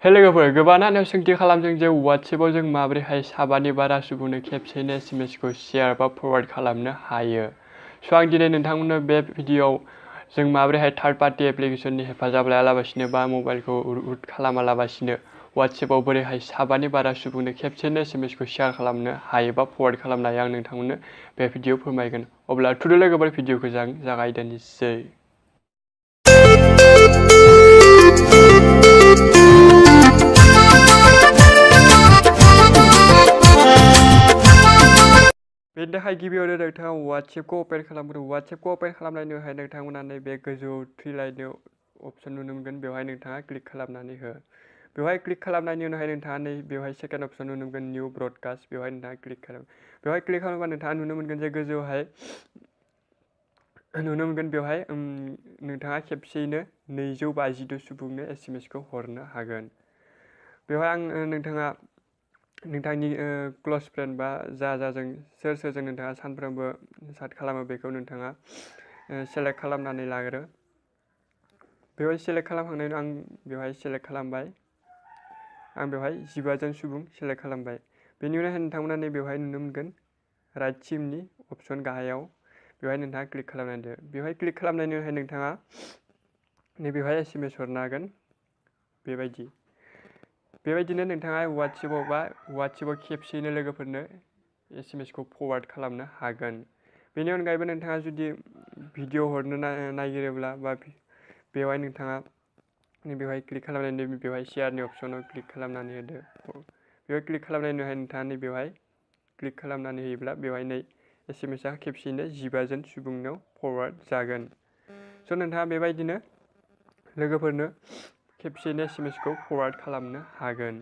Hello लोगोफोर, गोबाङानो सोंथि खालामदों जे WhatsAppआव जों माबोरैहाय साबानि बारा सुबुंनो खेबसेयैनो SMS-खौ शेयार बा फरवार्ड खालामनो हायो। स' आं दिनै नोंथांमोननो बे भिडिअ'आव जों माबोरैहाय थार्ड पार्टी एप्लिकेशननि हेफाजाब लायालाबासिनो बा मबाइलखौ रुट खालामालाबासिनो WhatsAppआव बोरैहाय साबानि बारा सुबुंनो खेबसेयैनो SMS-खौ शेयार खालामनो हायो बा फरवार्ड खालामनो हायो आं नोंथांमोननो बे भिडिअ'आव फोरमायगोन। अब्ला टुडे लोगोफोर भिडिअ'खौ जों जागायदोनोसै। बेनि थाखाय गिबियावनो नोंथाङा WhatsAppखौ अपेन खालामग्रो। WhatsAppखौ अपेन खालामनायनि उनावहाय नोंथांमोना नैबे गोजौ थ्रि लाइननि अप्शन नुनो मोनगोन, बेवहाय नोंथाङा क्लिक खालामनानै हो। बेवहाय क्लिक खालामनायनि उनावहाय नोंथाङा नै बेवहाय सेकेन्ड अप्शन नुनो मोनगोन निउ ब्रडकास्ट, बेवहाय नोंथाङा क्लिक खालाम। बेवहाय क्लिक खालामोबा नोंथाङा नुनो मोनगोन जे गोजौहाय नुनो मोनगोन बेवहाय नोंथाङा खेबसेयैनो 252 सुबुंनो SMS-खौ हरनो हागोन। बेवहाय नोंथाङा नोंथांनि क्ल'ज फ्रेन्ड बा जाजों सोर सोरजों नोंथाङा सानफ्रोमबो चैट खालामो बेखौ नोंथाङा सेलेक्ट खालामनानै लाग्रो। बेवहाय सेलेक्ट खालामखांनायनि उनाव आं बेवहाय सेलेक्ट खालामबाय। आं बेवहाय 15 जन सुबुं सेलेक्ट खालामबाय। बेनि उनावहाय नोंथांमोना नै बेवहाय नुनो मोनगोन राइट सिमनि अप्शन गाहायाव, बेवहाय नोंथाङा क्लिक खालामनानै दो। बेवहाय क्लिक खालामनायनि उनावहाय नोंथाङा बेवहाय SMS हरनो हागोन बेबायदिनो नोंथाङा WhatsAppआव खेबसेयैनो लोगोफोरनो SMS-खौ फरवार्ड खालामनो हागोन। बेनि अनगायैबो नोंथाङा जुदि भिडिअ हरनो नागिरोब्ला बा बेवहाय नोंथाङा बेवहाय क्लिक खालामनानै बेवहाय शेयारनि अप्शनाव क्लिक खालामनानै होदो। बेवहाय क्लिक खालामनायनि उनावहाय नोंथाङा नै बेवहाय क्लिक खालामनानै होयोब्ला बेवहाय नै SMS-आ खेबसेयैनो 15 जन सुबुंनाव फरवार्ड जागोन। स' नोंथाङा बेबायदिनो लोगोफोरनो खेबसेयैनो SMS-खौ फरवार्ड खालामनो हागोन।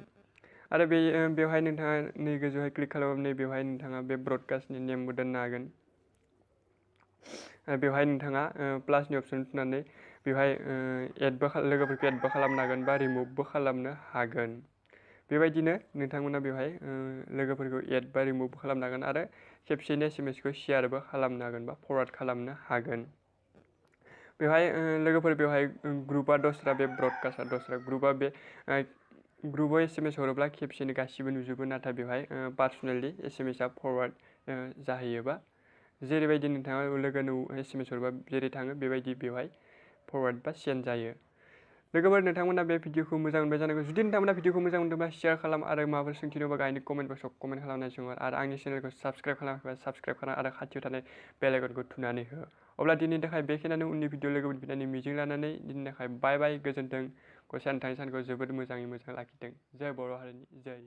आरो बेवहाय नोंथाङा नै गोजौहाय क्लिक खालामनानै बेवहाय नोंथाङा बे ब्रडकास्टनि नेमबो दोननो हागोन। बेवहाय नोंथाङा प्लासनि अप्शन थुनानै बेवहाय लोगोफोरखौ एडबो खालामनो हागोन बा रिमुभबो खालामनो हागोन। बेबायदिनो नोंथांमोना बेवहाय लोगोफोरखौ एड बा रिमुभ खालामनो हागोन आरो खेबसेयैनो SMS-खौ शेयारबो खालामनो हागोन बा फरवार्ड खालामनो हागोन। बेवहाय लोगोफोर बेवहाय ग्रुपआ दस्रा, बे ब्रडकास्टआ दस्रा। ग्रुपआव SMS हरोब्ला खेबसेनो गासिबो नुजोबो, नाथाय बेवहाय पार्सनेलि SMS-आ फरवार्ड जाहैयोबा जेरैबायदि नोंथाङा लोगोनो SMS हरबा जेरै थाङो बेबायदि बेवहाय फरवार्ड बा सेन्ड जायो। लोगोफोर, नोंथांमोना बे भिडिअ'खौ मोजां मोनबाय जानांगौ। जुदि नोंथांमोना भिडिअ'खौ मोजां मोनदोंबा शेयार खालाम आरो माबाफोर सोंथि दंबा गाहायनि कमेन्ट बक्सआव कमेन्ट खालामनाय सोंहर आरो आंनि चेनेलखौ साबस्क्राइब खालामाखैबा साबस्क्राइब खालाम आरो खाथियाव थानाय बेल आइकनखौ थुनानै हो। अब्ला दिनैनि थाखाय बेखिनियानो। उननि भिडिअ लोगो मोनफिननायनि मिजिं लानानै दिनैनि थाखाय बाय बाय, गोजोन्थों। गसाया नोंथांनि सानखौ जोबोद मोजाङै मोजां लाखिथों। जय बर' हारिनि जय।